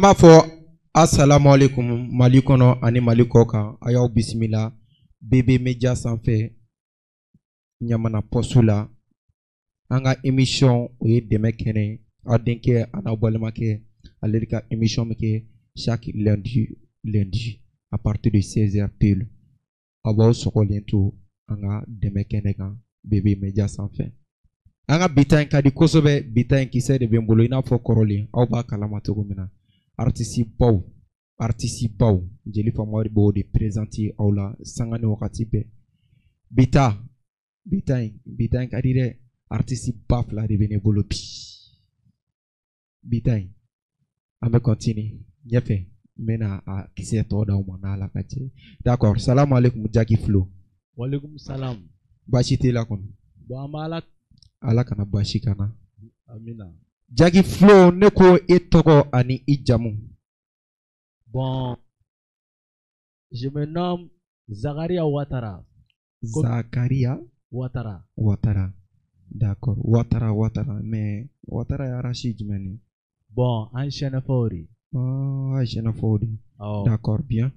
An b'a fɔ asalamu aleykum Mali kɔnɔ ani Mali kɔ kan. A y'aw bisimila BB Media sanfɛ, Ɲamana poste la. An ka émission, o ye dɛmɛ kɛnɛ ye. Aw denkɛ a n'aw balimakɛ, ale de ka émission bɛ kɛ chaque lundi lundi à partir de 16h pile. Aw b'aw sɔgɔlen to an ka dɛmɛ kɛnɛ kan BB Media sanfɛ. An ka bi ta in ka di kosɛbɛ. Bi ta in kisɛ de bɛ n bolo. I n'a fɔ kɔrɔlen, aw b'a kalama cogo min na, artiste baw, artiste baw, Jeli Famori b'o de présenter aw la sanga ni wagati bɛɛ. Bi ta, bi ta in, bi ta in ka di dɛ. Artiste ba fila de bɛ ne bolo bi. Bi ta in, an bɛ continuer ɲɛfɛ, n bɛna a kisɛ tɔ d'aw ma n'Ala ka jɛ. D'accord. Salamu aleykum, Jaki Flo. Walekum salam. Baasi t'e la kɔni? Bon, an b'a Ala. Ala kana baasi kana. Amina. Jaki Flo, ne ko e tɔgɔ ani i jamu. Bon, je me nomme Zakaria Ouattara. Zakaria Ouattara. Ouattara. D'accord. Ouattara, Ouattara. Mais Ouattara ye race jumɛn ye? Bon, an Sɛnɛfɔw de. Ah, Sɛnɛfɔw de. Awɔ. D'accord, bien.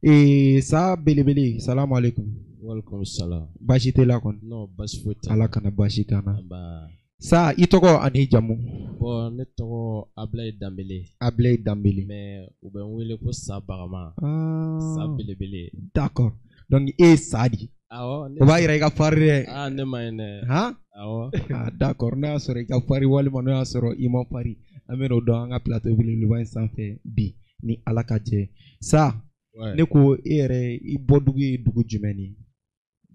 Et ça, belebele, salam alaikum. Walaikum salam. Baasi t'e la kɔni? Non, baasi foyi tɛ. Ala kana baasi k'an na. Nba. Sa, i tɔgɔ ani i jamu. Bon, ne tɔgɔ Ablaye Danbele. Ablaye Dambele. Mais u bɛ n wele ko Sa Bagama. Ah. Sa belebele. D'accord. Donc e ye sa di. Awɔ. Ne O b'a yira i ka farin dɛ. Ah, ne ma ɲi dɛ. Han? Awɔ. Ah, d'accord. N'o y'a sɔrɔ i ka farin walima n'o y'a sɔrɔ i ma farin, an bɛ n'o dɔn an ka plateau belebeleba in sanfɛ bi ni Ala ka jɛ. Sa, Ouais. ne ko e yɛrɛ, i bɔ dugu ye dugu jumɛn de ye?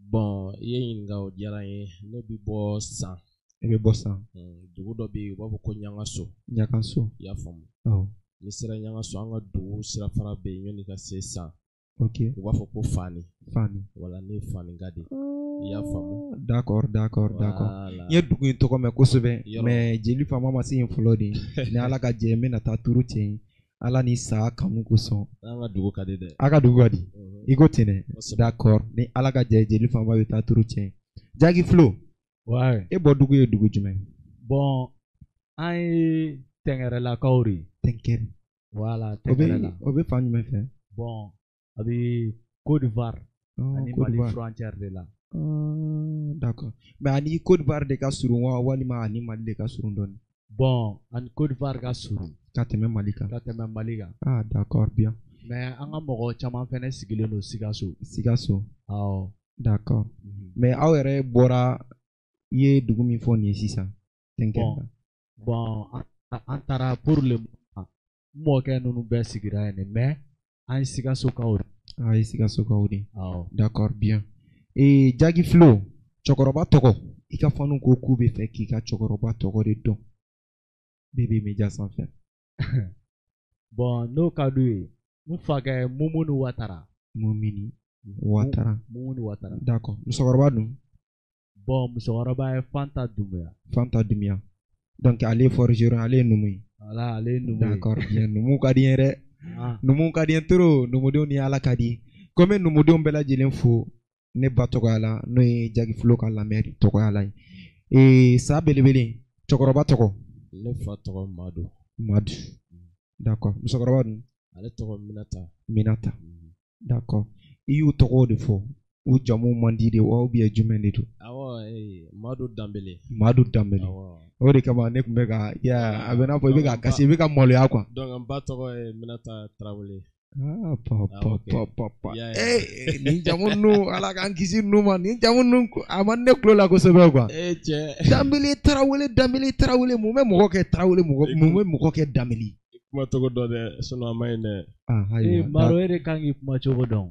Bon, i ye ɲininka, o diyara n ye. Ne bi bɔ San. E bɛ bɔ San. Dugu dɔ bɛ yen, u b'a fɔ ko Ɲangaso. Ɲakanso. I y'a faamu. Awɔ. N'i sera Ɲangaso, an ka dugu sirafara bɛ yen yanni ka se San. Ok. U b'a fɔ ko Fani. Fani. Wala, ne ye Fanika de ye. I y'a faamu. D'accord. Voilà. N ye dugu in tɔgɔ mɛn kosɛbɛ. Yɔrɔ. Mais Jeli Fama ma se yen fɔlɔ de. Ni Ala ka jɛ, n bɛna taa turu cɛ yen. Ala ni sa kanu kosɔn. An ka dugu ka di dɛ. A ka dugu ka di. I ko ten dɛ. Kosɛbɛ. D'accord. Ni Ala ka jɛ, Jeli Fama bɛ taa turu cɛ yen. Jaki Flo. Ouais. E bɔ dugu ye dugu jumɛn? Bon, an ye Tɛngɛrɛlakaw de. Tɛnkɛrɛ. Voilà, O bɛ Tɛngɛrɛla. o bɛ fan jumɛn fɛ? Bon, a bɛ Côte d'Ivoire Oh, ani Côte Mali d'Ivoire. frontière de la. Ah, d'accord. Mais ani Côte d'Ivoire de ka surun wa, walima ani Mali de ka surun dɔɔni? Bon, ani Côte d'Ivoire ka surun. Ka tɛmɛ Mali kan. Ka tɛmɛ Mali kan. Ah, d'accord, bien. Mais an ka mɔgɔ caman fɛnɛ sigilen don Sikaso. Sikaso. Awɔ. D'accord. Mais aw yɛrɛ bɔra, i ye dugu min fɔ nin ye sisan? Tɛnkɛrɛ. Bon, an taara pour le moment. N mɔkɛ ninnu bɛɛ sigira yen de, mais an ye Sikasokaw de. Ah, ye Sikasokaw de. Awɔ. D'accord, bien. Et Jaki Flo, cɛkɔrɔba tɔgɔ, i ka fanu ko k'u bɛ fɛ k'i ka cɛkɔrɔba tɔgɔ de dɔn BB Media sanfɛ. Bon, n'o ka d'u ye, n fakɛ Mumuni Watara. Mumini Watara. Mumuni Watara. D'accord. Musokɔrɔba dun? Bon, musokɔrɔba ye Fanta Dunbuya. Fanta Dunbuya. Donc ale ye forgeron, ale ye numu ye. Voilà, ale ye numu ye. D'accord, bien. Numu ka di n ye dɛ. Ah. Numu ka di n ye trop. Numudenw ni Ala ka di. Ko n bɛ numudenw bɛɛ lajɛlen fo ne ba tɔgɔya la, n'o ye Jaki Flo ka lamɛn tɔgɔya la ye. Ee, sa belebele, cɛkɔrɔba tɔgɔ? Ne fa tɔgɔ Madu. Madu. D'accord. Musokɔrɔba dun? Ale tɔgɔ Minata. Minata. D'accord. I y'u tɔgɔw de fɔ. U jamu man di de wa, ou bien jumɛn de don? Awɔ, ee, Madu Danbele. Madu Danbele. Awɔ. O de kama ne tun bɛ ka, ya, a bɛ n'a fɔ i bɛ ka kasi, i bɛ ka maloya quoi. Donc n ba tɔgɔ ye Minata Tarawele. Ah, pa pa Ah, ok. pa pa pa. Ya, ya. Eh, nin jamu ninnu, Ala k'an kisi ninnu ma. Nin jamu ninnu, a man ne tulo la kosɛbɛ quoi. Eh, cɛ. Danbele Tarawele, Danbele Tarawele, mun bɛ mɔgɔ kɛ Tarawele, mɔgɔ mun bɛ mɔgɔ kɛ Danbele? Kuma cogo dɔ dɛ, sinon a ma ɲi dɛ. Ah, Eh, ayiwa. Maro, e de kan k'i kuma cogo dɔn.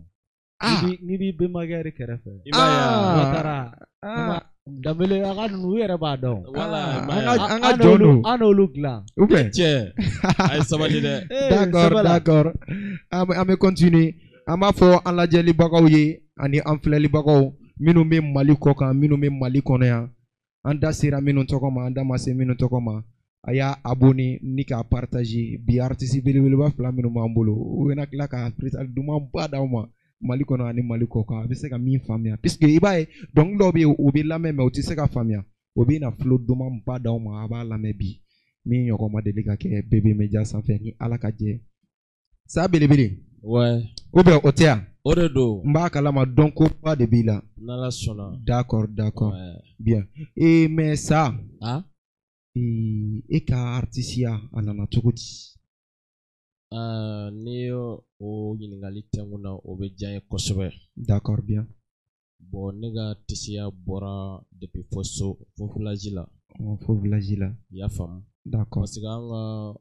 Ah. N'i b'i bɛnbakɛ de kɛrɛfɛ. I m'a ye wa? Ah. Watara. Ah. Danbele, a ka ninnu, u yɛrɛ b'a dɔn. Wala, Ah, i m'a an ye ka wa? an ka jɔn don. An n'olu dilan. Ou bien? Cɛ, a ye sabali dɛ. Eh, D'accord, sɛbɛ la. d'accord. An bɛ continuer. An b'a fɔ an lajɛlibagaw ye ani an filɛlibagaw minnu bɛ Mali kɔ kan, minnu bɛ Mali kɔnɔ yan. An da sera minnu tɔgɔ ma, an da ma se minnu tɔgɔ ma. A y'a abonné ni k'a partager. Bi artiste belebeleba fila minnu b'an bolo, u bɛna tila ka freestyle dumanba d'aw ma Mali kɔnɔ ani Mali kɔ kan. A bɛ se ka min faamuya, puisque i b'a ye dɔnkili dɔw bɛ yen, u bɛ lamɛn mais u tɛ se ka faamuya. O bɛ na flow dumanba d'aw ma, a b'a lamɛn bi. Min ɲɔgɔn ma deli ka kɛ BB Media sanfɛ ni Ala ka jɛ. Sa belebele. Ouais. Ou bien o tɛ yan. O de don. N b'a kalama dɔnkoba de b'i la. N'Ala sɔnna. D'accord, d'accord. Ouais. Bien. Et mais ça. Ah? E ka artisiya a nana cogo di? N'i y'o o ɲininkali tɛnku na, o bɛ diya n ye kosɛbɛ. D'accord, bien. Bon, ne ka artisiya bɔra depuis fo so, fo village la. Fo village la. I y'a faamu. D'accord. Parce que an ka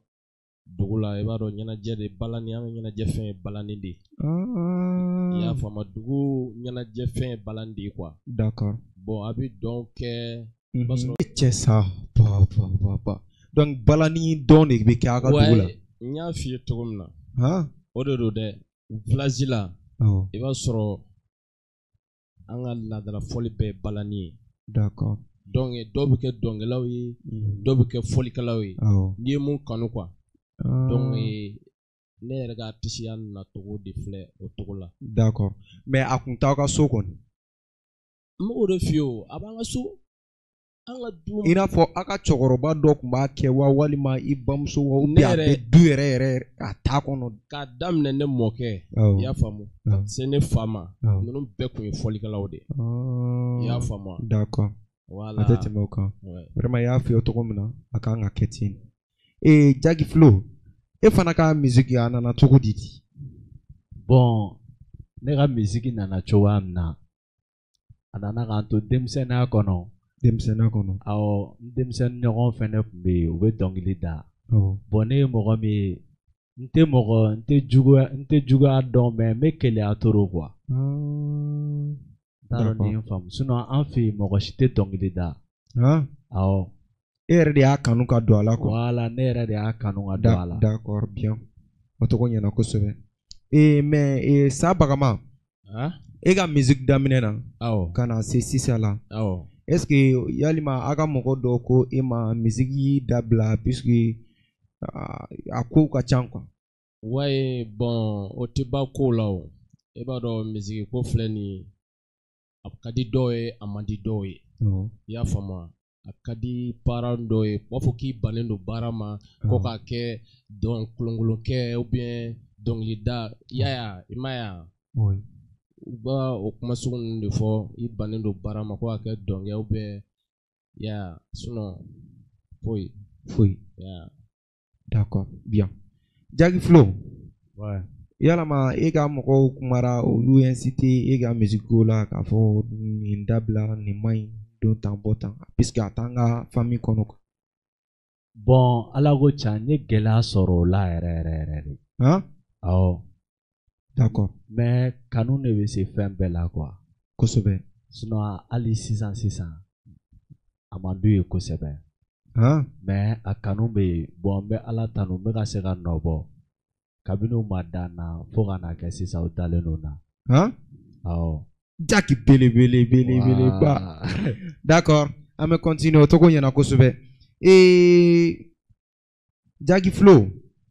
dugu la, i b'a dɔn ɲɛnajɛ de balani, an ka ɲɛnajɛ fɛn ye balani de ye. I y'a faamu, dugu ɲɛnajɛ fɛn ye balani de ye quoi. D'accord. Bon, a bɛ dɔn kɛ. B'a sɔrɔ cɛ sa ba ba ba ba. Donc balani dɔn de bɛ kɛ a ka dugu la. N y'a f'i ye cogo min na. O de don dɛ. Village la. I b'a sɔrɔ an ka laadala fɔli bɛɛ ye balani ye. D'accord. Donc dɔw bɛ kɛ dɔnkɛlaw ye, dɔw bɛ kɛ fɔlikɛlaw ye. N'i ye mun kanu quoi. Donc ne yɛrɛ ka artisiya nacogo de filɛ o cogo la. D'accord. Mais a kun t'aw ka so kɔni. N b'o de f'i ye o, a b'an ka so. An ka du. I n'a fɔ aw ka cɛkɔrɔba dɔ tun b'a kɛ wa walima i bamuso wa ou bien a bɛ du yɛrɛ yɛrɛ a t'a kɔnɔ. K'a daminɛ ne mɔkɛ. I y'a faamu. Ka se ne fa ma. Ninnu bɛɛ tun ye fɔlikɛlaw de ye. I y'a faamu. D'accord. Voilà. A tɛ tɛmɛ o kan. Vraiment i y'a f'i ye cogo min na a kan ka kɛ ten. Ee Jaki Flo, e fana ka musique a nana cogo di di? Bon, ne ka musique nana cogoya min na, a nana k'an to denmisɛnninya kɔnɔ. Denmisɛnninya kɔnɔ. Awɔ, n denmisɛnnin ɲɔgɔn fɛnɛ tun bɛ yen, u bɛ dɔnkili da. Bon, ne ye mɔgɔ min ye, n tɛ mɔgɔ, n tɛ juguya dɔn mais n bɛ keleya trop quoi. N t'a dɔn n'i ye n faamu. Sinon an fɛ yen mɔgɔ si tɛ dɔnkili da. Awɔ. E yɛrɛ de y'a kanu ka don a la quoi. Voilà, ne yɛrɛ de y'a kanu ka don a la. D'accord, bien. O tɔgɔ ɲɛna kosɛbɛ. Ee mais Sa Bagama. E ka musique daminɛ na. Awɔ. Ka na se sisan la. Awɔ. Est-ce que yalima a ka mɔgɔ dɔw ko e ma musique dabila puisque a kow ka ca quoi. Ouais, bon, o tɛ ban kow la o. E b'a dɔn musique ko filɛ nin ye, a ka di dɔw ye, a man di dɔw ye. I y'a faamu wa? A ka di parents dɔw ye, u b'a fɔ k'i bannen don baara ma, ko k'a kɛ dɔn kolonkolon kɛ ou bien dɔnkilida. I y'a ye wa? I m'a ye wa? U b'a o kuma sugu ninnu de fɔ, i bannen don baara ma ko k'a kɛ dɔnkɛ ou bien i y'a ye wa? Sinon foyi. Foyi. Yeah. D'accord, bien. Jaki Flo. Ouais. Yalama e ka mɔgɔw kumara olu incité e ka musique ko la k'a fɔ nin dabila nin man ɲi don tan bɔ tan puisque a t'an ka famille kɔnɔ quoi. Bon, Ala ko tiɲɛ, n ye gɛlɛya sɔrɔ o la yɛrɛ yɛrɛ yɛrɛ de. Han? Awɔ. D'accord. Mais kanu de bɛ se fɛn bɛɛ la quoi. Kosɛbɛ. Sinon hali sisan sisan a man d'u ye kosɛbɛ. Han? Mais a kanu bɛ yen. Bon, n bɛ Ala tanu, n bɛ ka se ka nɔ bɔ. Kabini u ma da n na fo ka n'a kɛ sisan u dalen don n na. Han? Awɔ. Jaki belebele belebeleba. D'accord, an bɛ continuer o tɔgɔ ɲɛna kosɛbɛ. Ee Jaki Flo.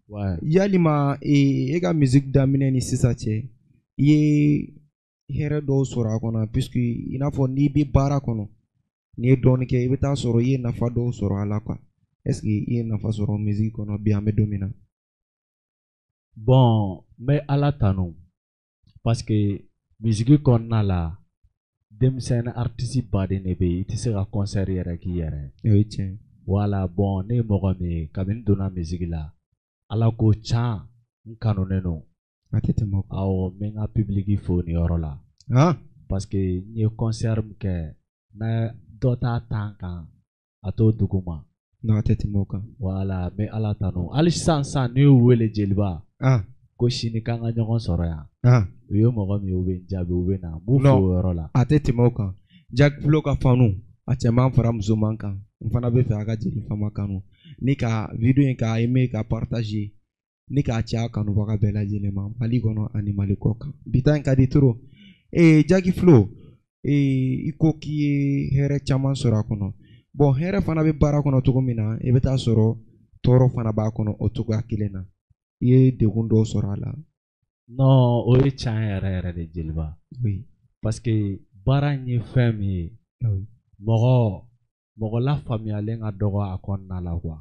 Ouais. Yalima e ka musique daminɛ ni sisan cɛ, i ye hɛrɛ dɔw sɔrɔ a kɔnɔ puisque i n'a fɔ n'i bɛ baara kɔnɔ, n'i ye dɔɔnin kɛ i bɛ taa sɔrɔ i ye nafa dɔw sɔrɔ a la quoi. Est-ce que i ye nafa sɔrɔ musique kɔnɔ bi an bɛ don min na? Bon, n bɛ Ala tanu parce que musique kɔnɔna la denmisɛnnin artiste baden de bɛ yen, i tɛ se ka concert yɛrɛ k'i yɛrɛ. O ye tiɲɛ ye. Voilà, bon, ne ye mɔgɔ min ye kabini n donna musique la, Ala ko can n kanunen don. A tɛ tɛmɛ o kan. Awɔ, n bɛ n ka public fo nin yɔrɔ la. Han? Parce que n ye concert min kɛ, n'a dɔ t'a tan kan, a t'o dugu ma. Non, a tɛ tɛmɛ o kan. Voilà, n bɛ Ala tanu. Hali sisan sisan n'i y'u wele Jeliba. Ko sini k'an ka ɲɔgɔn sɔrɔ yan. U ye mɔgɔ min ye, u bɛ n jaabi, u bɛ na. N b'u fo o yɔrɔ la. A tɛ tɛmɛ o kan. Jaki Flo ka fanu, a cɛman fara musoman kan. N fana bɛ fɛ a ka jeli fama kanu. Ni ka vidéo in k'a aimer ka partager, ni k'a ci a kanubaga bɛɛ lajɛlen ma Mali kɔnɔ ani Mali kɔ kan. Bi ta in ka di trop. Ee Jaki Flo, i ko k'i ye hɛrɛ caman sɔrɔ a kɔnɔ. Bon, hɛrɛ fana bɛ baara kɔnɔ cogo min na, i bɛ taa sɔrɔ tɔɔrɔ fana b'a kɔnɔ o cogoya kelen na. I ye degun dɔw sɔrɔ a la? Non, o ye tiɲɛ yɛrɛ yɛrɛ de Jeliba. Oui. Parce que baara in ye fɛn min ye, Oui. mɔgɔ lafaamuyalen ka dɔgɔ a kɔnɔna la quoi.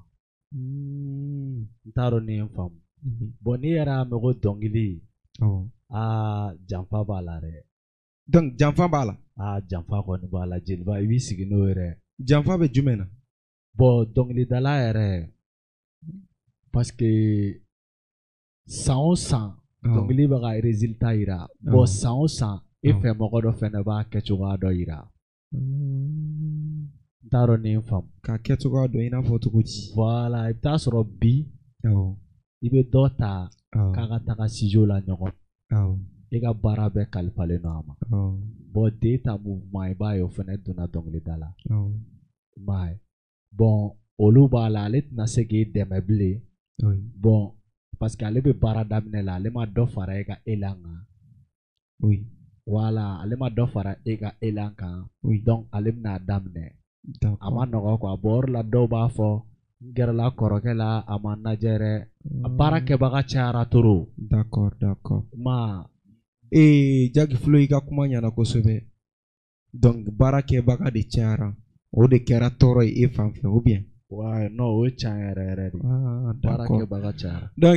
N t'a dɔn n'i ye n faamu. Bon, n'i yɛrɛ y'a mɛn ko dɔnkili, aa, janfa b'a la dɛ. Donc janfa b'a la. Aa, janfa kɔni b'a la, jeliba, i b'i sigi n'o yɛrɛ. Janfa bɛ jumɛn na? Bon, dɔnkilidala yɛrɛ, parce que san o san dɔnkili bɛ ka résultat yira. Bon, san o san e fɛ mɔgɔ dɔ fɛnɛ b'a kɛcogoya dɔ yira. N t'a dɔn n'i ye n faamu. K'a kɛcogoya dɔn i n'a fɔ cogo di? Voilà, i bɛ taa sɔrɔ bi i bɛ dɔ ta k'a ka taga studio la ɲɔgɔn, e ka baara bɛɛ kalifalen don a ma. Bon, den ta mouvement, i b'a ye o fɛnɛ donna dɔnkilida la, i m'a ye. Bon, olu b'a la, ale tɛna se k'i dɛmɛ bilen. Bon, parce que ale bɛ baara daminɛ la, ale ma dɔ fara e ka élan kan. Voilà, ale ma dɔ fara e ka élan kan. Donc ale bɛna daminɛ, a ma nɔgɔ quoi. Bon, o de la dɔw b'a fɔ n gɛrɛla kɔrɔkɛ la, a ma n lajɛ dɛ, a baara kɛbaga cayara trop. D'accord. Ma Ee, Jaki Flo, i ka kuma ɲɛna kosɛbɛ. Donc baara kɛbaga de cayara, o de kɛra tɔɔrɔ ye e fan fɛ, ou bien? Ouais, non, o ye tiɲɛ yɛrɛ yɛrɛ de. Baara kɛbaga cayara. Donc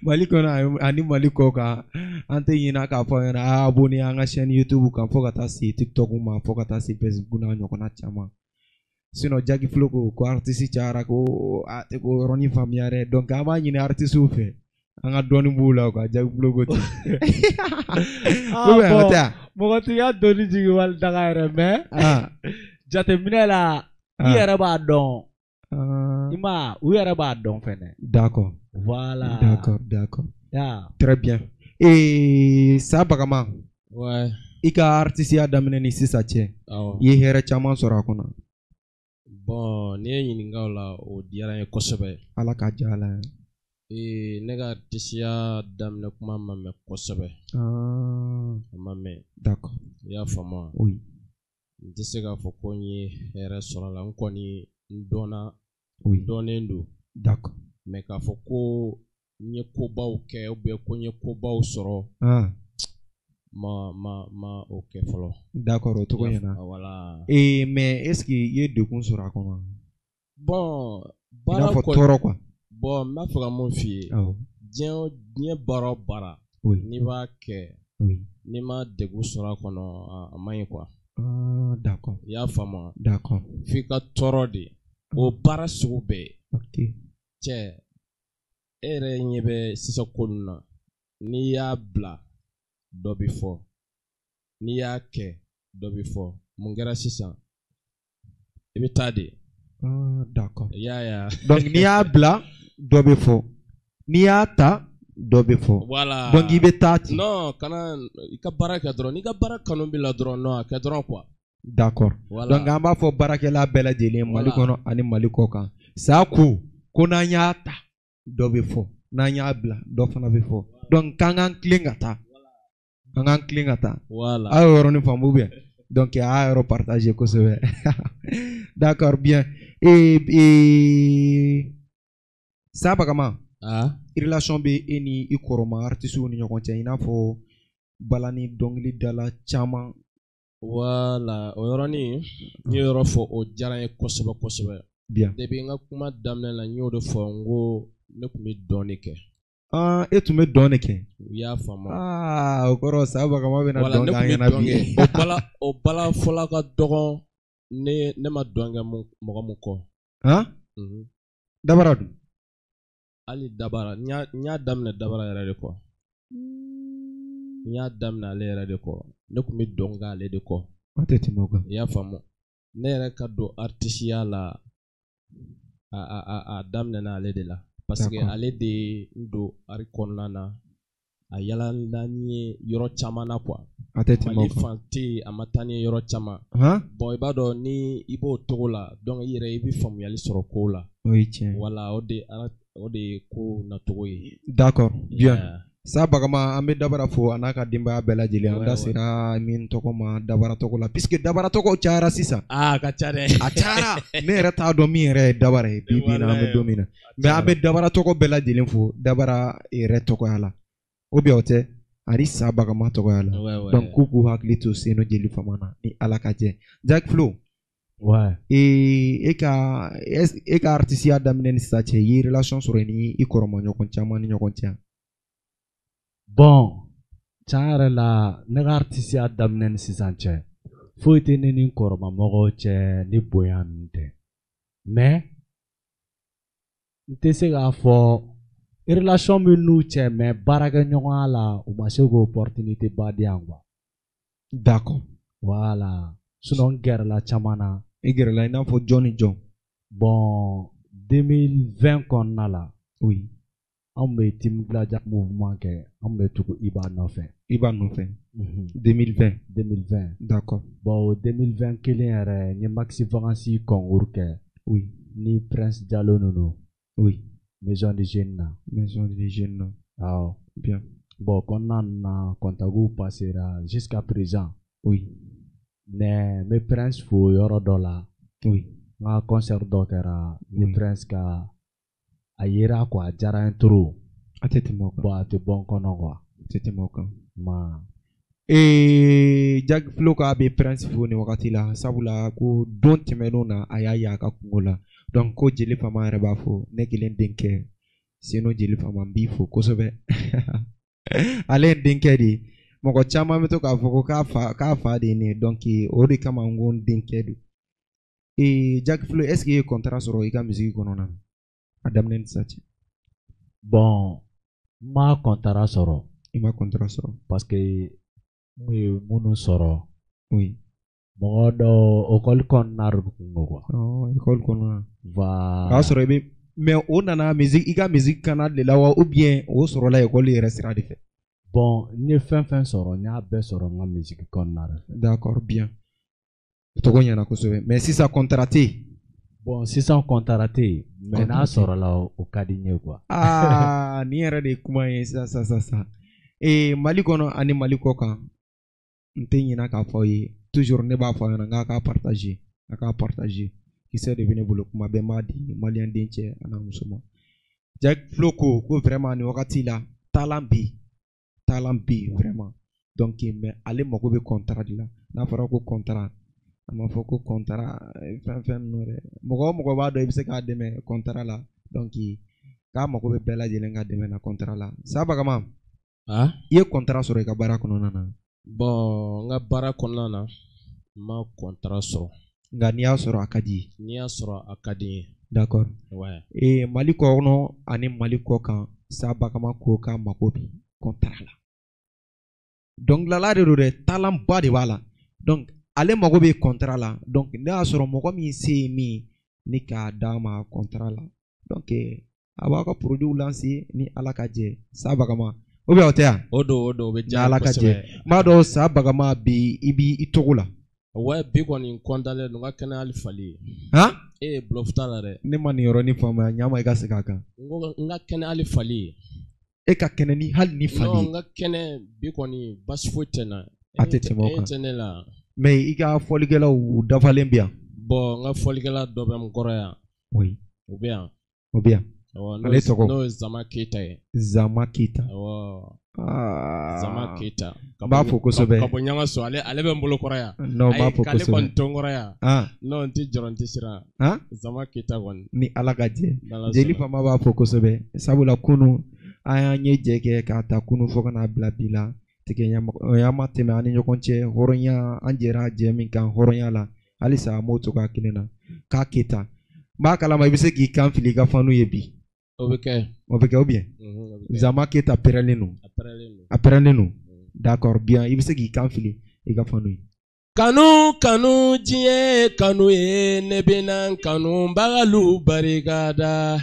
Mali kɔnɔ ani Mali kɔ kan, an tɛ ɲinɛ k'a fɔ aw ɲɛna, a abonné an ka chaîne YouTube kan, fo ka taa se TikTok ma, fo ka taa se Facebook n'a ɲɔgɔnna caman. Sinon Jaki Flo ko artiste cayara, ko a tɛ k'o yɔrɔnin faamuya dɛ. Donc an b'a ɲini artiste fɛ, an ka dɔɔni b'u la quoi. Jaki Flo ko ten. Ah, bon, mɔgɔ t'i ka doni jigin wali daga yɛrɛ, mais jateminɛ la, i yɛrɛ b'a dɔn. I ma, u yɛrɛ b'a dɔn fɛnɛ. Voilà. D'accord. Très bien. Et Sa Bagama. Ouais. I ka artisiya daminɛ ni sisan cɛ, i ye hɛrɛ caman sɔrɔ a kɔnɔ? Bon, n'i ye ɲininka o la, o diyara n ye kosɛbɛ. Ala ka diya Ala ye. Ee, ne ka artisiya daminɛ kuma ma mɛn kosɛbɛ. A ma mɛn. I y'a faamu wa? Oui. N tɛ se k'a fɔ ko n ye hɛrɛ sɔrɔ a la. N kɔni n dɔnna. Dɔnnen don. Mais k'a fɔ ko n ye kobaw kɛ ou bien ko n ye kobaw sɔrɔ, ma o kɛ fɔlɔ. D'accord, o cogo ɲɛna. Voilà. Ee, mais est ce que i ye degun sɔrɔ a kɔnɔ? Bon, I n'a fɔ tɔɔrɔ quoi. Bon, n b'a fɛ ka mun f'i ye. Diɲɛ baara o baara, n'i b'a kɛ, n'i ma degun sɔrɔ a kɔnɔ, a man ɲi quoi. Ah, d'accord. I y'a faamu wa? D'accord. F'i ka tɔɔrɔ de. O baara sugu bɛɛ. Cɛ, e yɛrɛ ɲɛ bɛ sisan ko ninnu na, n'i y'a bila, dɔ bɛ fɔ. N'i y'a kɛ, dɔ bɛ fɔ. Mun kɛra sisan? I bɛ taa de. Ah, d'accord. I y'a ye wa? Donc n'i y'a bila, dɔ bɛ fɔ. N'i y'a ta, dɔ bɛ fɔ. Voilà. Donc i bɛ taa ten. Non, kana i ka baara kɛ dɔrɔn. N'i ka baara kanu b'i la dɔrɔn, non, a kɛ dɔrɔn quoi. D'accord. Voilà. Donc an b'a fɔ baarakɛla bɛɛ lajɛlen Mali kɔnɔ ani Mali kɔ kan. Sa ko n'an y'a ta, dɔ bɛ fɔ. N'an y'a bila, dɔ fana bɛ fɔ. Donc k'an k'an tilen ka taa. An k'an tilen ka taa. Voilà. A y'o yɔrɔnin faamu bien. Donc a y'a yɔrɔ partager kosɛbɛ. D'accord, bien. Et Sa Bagama. Relation bɛ e ni i kɔrɔma artiste ni ɲɔgɔn cɛ, i n'a fɔ balani dɔnkilidala caman. Voilà, o yɔrɔnin n ye yɔrɔ fɔ, o diyara n ye kosɛbɛ kosɛbɛ. Bien. Depuis n ka kuma daminɛ la, n y'o de fɔ, n ko ne tun bɛ dɔn de kɛ. Ah, e tun bɛ dɔn de kɛ. U y'a faamu. Ah, o kɔrɔ Sa Bagama bɛna dɔn k'an ɲɛna bi. O bala fɔla ka dɔgɔn, ne ma dɔn kɛ mɔgɔ mun kɔ. Han? Dabara dun? Hali dabara, n y'a daminɛ dabara yɛrɛ de kɔ. N y'a daminɛ ale yɛrɛ de kɔ. Ne tun bɛ dɔn kɛ ale de kɔ. A tɛ tɛmɛ o kan. I y'a faamu. Ne yɛrɛ ka don artisiya la, a daminɛna ale de la. Parce que ale de ye n don art kɔnɔna na. A yalala n ye yɔrɔ caman na quoi. A tɛ tɛmɛ o Mali kan. fan tɛ yen, a ma taa ni yɔrɔ caman. Bon, i b'a dɔn ni i b'o cogo la, donc i yɛrɛ i bɛ faamuyali sɔrɔ kow la. O ye tiɲɛ ye. Voilà, o de ye ko nacogo ye. D'accord, bien. Sa Bagama, an bɛ Dabara fo a n'a ka denbaya bɛɛ lajɛlen. An da sera min tɔgɔ ma Dabara tɔgɔ la, puisque Dabara tɔgɔ cayara sisan. Ah, a ka ca dɛ. A cayara. Ne yɛrɛ t'a dɔn min yɛrɛ ye Dabara ye bi bi in na, an bɛ don min na. Mais an bɛ Dabara tɔgɔ bɛɛ lajɛlen fo Dabara yɛrɛ tɔgɔya la. Ou bien o tɛ, ani Sa Bagama tɔgɔya la. Donc k'u k'u hakili to Senu Jeli Fama na ni Ala ka jɛ. Jaki Flo, Ouais. Et e ka artisiya daminɛ ni sisan cɛ, i ye relation sɔrɔ ni i kɔrɔmaɲɔgɔn caman ni ɲɔgɔn cɛ? Bon, tiɲɛ yɛrɛ la, ne ka artisiya daminɛ ni sisan cɛ, foyi tɛ ne ni n kɔrɔmamɔgɔw cɛ ni bonya ninnu tɛ. Mais n tɛ se k'a fɔ relation min n'u cɛ, mais baarakɛɲɔgɔnya la, u ma se k'o opportunité ba di yan quoi. D'accord. Voilà. Sinon n gɛrɛla caman na. I gɛrɛla i n'a fɔ jɔn ni jɔn? Bon, 2020 kɔnɔna la, Oui. anw bɛ Team Gladia mouvement kɛ, an bɛ tugu Iba nɔfɛ. I b'a nɔfɛ. 2020. 2020. D'accord. Bon, o 2020 kelen yɛrɛ, n ye Maxi Vacances concours kɛ ni Prince Diallo ninnu. Maison de Jeunes na. Maison des Jeunes na. Awɔ. Bien. Bon, kɔnɔna ninnu na, contacts passera jusqu'à présent. Mais n bɛ Prince fo yɔrɔ dɔ la. N ka concert dɔ kɛra ni Prince ka a yera quoi, a diyara n ye trop. A tɛ tɛmɛ o kan. Bon, a tɛ bɔ n kɔnɔ quoi. A tɛ tɛmɛ o kan. Ma. Ee, Jack Flo k'a bɛ Prince fo nin wagati la, sabula ko don tɛmɛnenw na, a y'a ye a ka kungo la. Donc ko Jeli Fama yɛrɛ b'a fɔ, ne kelen denkɛ Seno Jeli Fama, n b'i fo kosɛbɛ. Ale ye n denkɛ de ye. Mɔgɔ caman bɛ to k'a fɔ ko k'a fa de ye ne ye. Donc o de kama n ko n denkɛ don. Ee, Jack Flo, est ce que i ye contrat sɔrɔ i ka musique kɔnɔna na a daminɛ ni sisan cɛ? Bon, n ma contrat sɔrɔ. I ma contrat sɔrɔ. Parce que n kun ye minnu sɔrɔ, mɔgɔ dɔw école kɔnɔna de kun don quoi. Ɔ, école kɔnɔna. Voilà. O y'a sɔrɔ i bɛ, mais o nana musique, i ka musique kana de la wa, ou bien o sɔrɔla école yɛrɛ sira de fɛ? Bon, n ye fɛn fɛn sɔrɔ, n y'a bɛɛ sɔrɔ n ka musique kɔnɔna de fɛ. D'accord, bien. Tɔgɔ ɲɛna kosɛbɛ, mais sisan contrat tɛ yen. Bon, sisan contrat tɛ yen, mais n'a Contrat tɛ yen. sɔrɔla, o ka di n ye quoi. Aa, nin yɛrɛ de ye kuma ye sisan sisan sisan. Ee, Mali kɔnɔ ani Mali kɔ kan, n tɛ ɲinɛ k'a fɔ aw ye toujours, ne b'a fɔ aw ɲɛna k'a k'a partager, a k'a partager. Kisɛ de bɛ ne bolo, kuma bɛɛ n b'a di maliyɛn den cɛ a n'a muso ma. Jack Flo ko vraiment nin wagati la, talent bɛ yen, talent bɛ yen vraiment. Donc mais ale mago bɛ contrat de la. N'a fɔra ko contrat, a ma fɔ ko contrat fɛn fɛn ninnu dɛ. Mɔgɔ o mɔgɔ b'a dɔn i bɛ se k'a dɛmɛ contrat la. Donc k'a mago bɛ bɛɛ lajɛlen ka dɛmɛ na contrat la. Sabagama, Ah? i ye contrat sɔrɔ i ka baara kɔnɔna na? Bon, n ka baara kɔnɔna na, n ma contrat sɔrɔ. Nka n'i y'a sɔrɔ, a ka di ye. N'i y'a sɔrɔ, a ka di n ye. D'accord. Ouais. Ee, Mali kɔnɔ ani Mali kɔ kan, Sabagama ko k'a mago bɛ contrat la. Dɔnkilidala de don dɛ, talent ba de b'a la. Donc ale mago bɛ contrat la. Donc ne y'a sɔrɔ mɔgɔ min se ye min ye ni k'a d'a ma contrat la. Donc a b'a ka produit lancer ni Ala ka jɛ. Sabagama, ou bien o tɛ yan? O don, o don, o bɛ Ni diya n ye Ala ka jɛ. kosɛbɛ. N b'a dɔn Sabagama bi i b'i tɔgɔ la. Ouais, bi kɔni n kɔntalen don, n ka kɛnɛ hali fali ye. Han? E bluff t'a la dɛ. Ne ma nin yɔrɔnin faamuya, ɲama i ka segin a kan. N ko n ka kɛnɛ hali fali ye. E ka kɛnɛ ni hali ni fali Non, ye. n ka kɛnɛ bi kɔni basi foyi tɛ n na. A tɛ tɛmɛ o E kan. tɛ ne la. Mais i ka fɔlikɛlaw, u dafalen bɛ yan. Bon, n ka fɔlikɛla dɔ bɛ n kɔrɔ yan. O bɛ yan. O bɛ yan. Awɔ, Ale tɔgɔ? N'o ye Zama Keyita ye. Zama Keyita. Awɔ. Aa. Zama Keyita. N b'a fo kosɛbɛ. Ka bɔ Ɲamaso, ale bɛ n bolo kɔrɔ yan. Non, n b'a Ayi, fo k'ale kosɛbɛ. kɔni to n kɔrɔ yan. Ah. Non, n tɛ jɔrɔ, n tɛ siran. Han? Zama Keyita kɔni. Ni Ala ka jɛ. N'Ala Jeli sɔnna. Fama b'a fo kosɛbɛ. Sabula kunun an y'an ye jɛ kɛ k'a ta kunun fo ka n'a bila bi la. Tigɛɲɔgɔnya ma tɛmɛ an ni ɲɔgɔn cɛ. Hɔrɔnya, an jɛra jɛ min kan hɔrɔnya la. Halisa an b'o cogoya kelen na. K'a Keyita. N b'a kalama i bɛ se k'i kan fili i ka fanu ye bi. O bɛ kɛ. O bɛ kɛ ou bien? Mhm, o bɛ kɛ. Zama Keyita pɛrɛnlen don. A pɛrɛnlen don. A pɛrɛnlen don. D'accord, bien. I bɛ se k'i kan fili i ka fanu ye. Kanu kanu diɲɛ kanu ye, ne bɛna n kanubagalu barikada.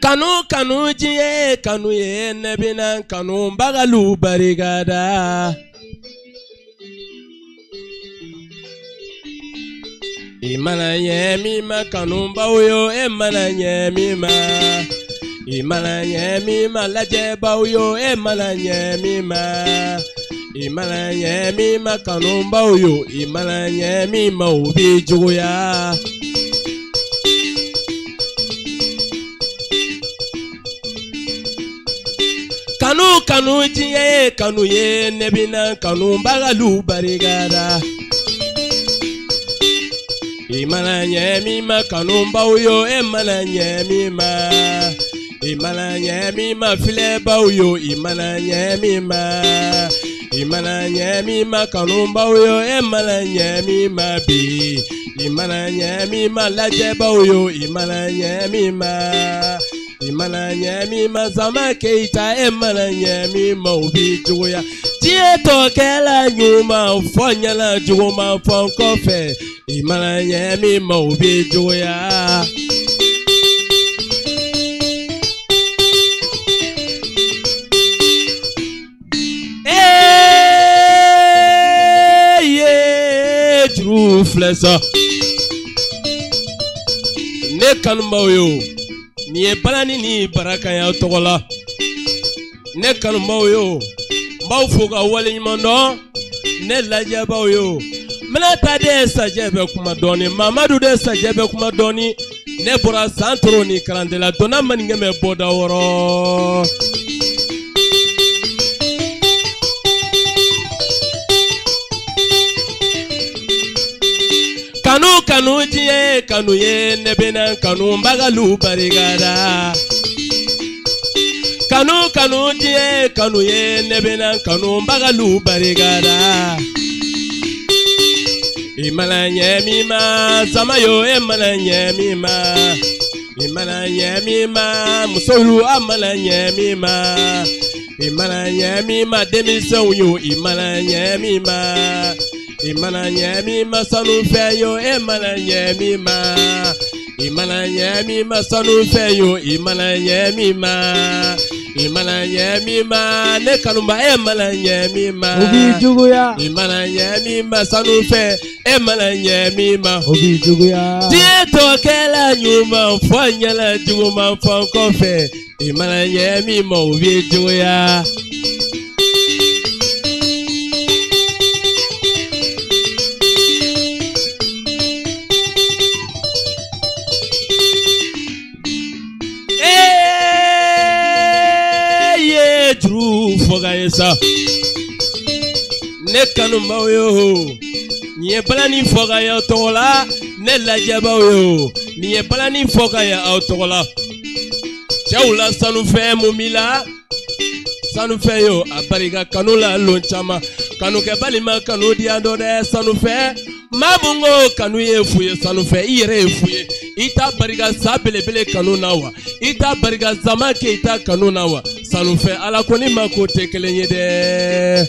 Kanu kanu diɲɛ kanu ye, ne bɛna n kanubagalu barikada. I mana ɲɛ min ma kanubaw yo, e mana ɲɛ min ma. I mana ɲɛ min ma lajɛbaw yo, e mana ɲɛ min ma. I mana ɲɛ min ma kanubaw yo, i mana ɲɛ min ma, o b'i juguya. Kanu. Kanu kanu diɲɛ ye kanu ye ne bɛna kanubagalu barikada. I mana ɲɛ min ma kanubaw yo, e mana ɲɛ min ma. I mana ɲɛ min ma filɛbaw yo, i mana ɲɛ min ma. I mana ɲɛ min ma kanubaw yo, e mana ɲɛ min ma bi. I mana ɲɛ min ma lajɛbaw yo, i mana ɲɛ min ma. I mana ɲɛ min ma Zama Keyita, e mana ɲɛ min ma o b'i juguya. Diɲɛ tɔ kɛla ɲuman fɔ ɲɛna juguman fɔ n kɔfɛ. I mana ɲɛ min ma o b'i juguya. Ee ye juru filɛ sa. Ne kanubaw yo, nin ye balani ni barakanya tɔgɔ la. Ne kanubaw yo, n b'aw fo ka waleɲuman dɔn. Ne lajɛbaw yo, n bɛna taa de sajɛ bɛ kuma dɔɔni, Mamadu de sajɛ bɛ kuma dɔɔni. Ne bɔra san toro ni karandela donna maninkɛ bɔda wɔɔrɔ. Kanu kanu diɲɛ kanu ye ne bɛna kanubagalu barikada. Kanu kanu diɲɛ kanu ye ne bɛna kanubagalu barikada. I mana ɲɛ min ma Zama yo, e mana ɲɛ min ma. I mana ɲɛ min ma musolu, a mana ɲɛ min ma. I mana ɲɛ min ma denmisɛnw yo, i mana ɲɛ min ma. I mana ɲɛ min ma sanufɛ yo, e mana ɲɛ min ma. I mana ɲɛ min ma sanufɛ yo, i mana ɲɛ min ma. I mana ɲɛ min ma ne kanuba, e mana ɲɛ min ma. O b'i juguya. I mana ɲɛ min ma sanufɛ, e mana ɲɛ min ma. O b'i juguya. Diɲɛ tɔ kɛla ɲuman fɔ ɲɛna juguman fɔ n kɔfɛ. I mana ɲɛ min ma o b'i juguya. Sa. Ne kanubaw yo, nin ye balani fɔ ka y'aw tɔgɔ la. Ne lajɛbaw yo, nin ye balani fɔ ka y'aw tɔgɔ la. Cɛw la sanufɛn mun b'i la, sanufɛn yo a barika kanu la lon caman. Kanukɛbali ma kanu diya dɔ dɛ sanufɛn. Maa mun ko kanu ye fu ye sanufɛ, i yɛrɛ ye fu ye. I t'a barika sa belebele kanu na wa, i t'a barika Zama Keyita kanu na wa. Sanufɛ Ala ko ni ma ko tɛ kelen ye dɛ.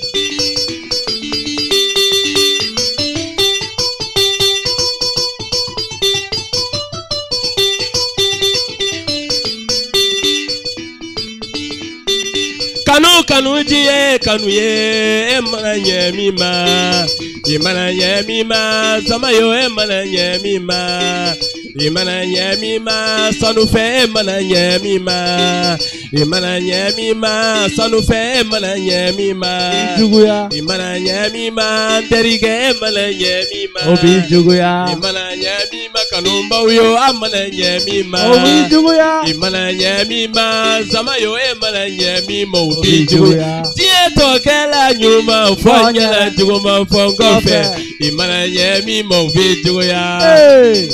Kanu kanu diɲɛ kanu ye, e mana ɲɛ min ma. I mana ɲɛ min ma Zama yo, e mana ɲɛ min ma. I mana ɲɛ min ma sanufɛ, e mana ɲɛ min ma. I mana ɲɛ min ma sanufɛ, e mana ɲɛ min ma. Juguya. I mana ɲɛ min ma n terikɛ, e mana ɲɛ min ma. O b'i juguya. I mana ɲɛ min ma kanubaw yo, a mana ɲɛ min ma. O b'i juguya. I mana ɲɛ min ma Zama yo, e mana ɲɛ min ma o O b'i b'i juguya. juguya. Diɲɛ tɔ kɛla ɲuman fɔ ɲɛna juguman fɔ n kɔfɛ. I mana ɲɛ min ma o b'i juguya. Ee.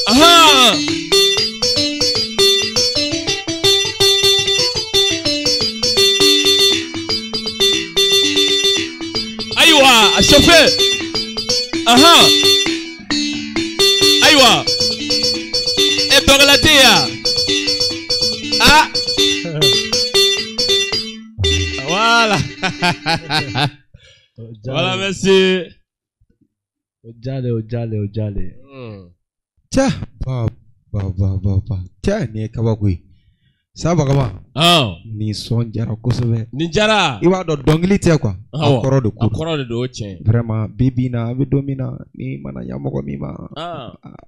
Ahan. Ayiwa, a chauffeur. Ahan. Ayiwa. E dɔgɔla tɛ yan. Ah. Voilà. Voilà, merci. O jale, o jale, o jale. Cɛ ba ba ba ba ba cɛ nin ye kabako ye. Sabagama. Nin sɔn jara kosɛbɛ. Nin jara. I b'a dɔn dɔnkili tɛ quoi. A kɔrɔ de ko. A kɔrɔ de don, o tiɲɛ. Vraiment bi bi in na an bɛ don min na ni mana ɲa mɔgɔ min ma.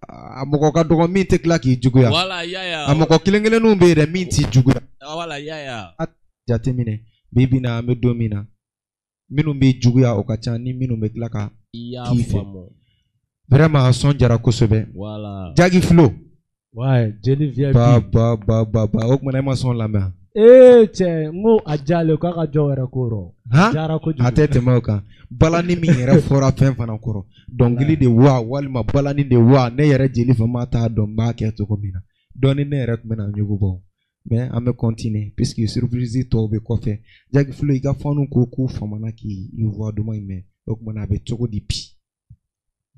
A mɔgɔ ka dɔgɔ min tɛ tila k'i juguya. Voilà, yaya. A mɔgɔ kelen kelenninw bɛ yen dɛ min t'i juguya. Voilà, yaya. A jateminɛ bi bi in na an bɛ don min na minnu bɛ juguya o ka ca ni minnu bɛ tila ka k'i fɛ. Vraiment a sɔn jara kosɛbɛ. Voilà. Jagi Flo. Ouais, Jeli VIP. Ba ba ba ba ba o kumana e ma sɔn lamɛn. Ee cɛ, n ko a jalen k'a ka jɔ wɛrɛ ko rɔ. Jara kojugu. A tɛ tɛmɛ o kan. Balani min yɛrɛ fɔra fɛn fana kɔrɔ, dɔnkili de wa walima balani de wa, ne yɛrɛ jeli fama t'a dɔn n b'a kɛ cogo min na. Dɔɔni ne yɛrɛ tun bɛna ɲugu bɔ. Mais an bɛ continuer puisque surprise tɔw bɛ kɔfɛ. Jackie Flow, i ka fanu ko k'u famana k'i voix duman in mɛn. O tuma na a bɛ cogo di bi?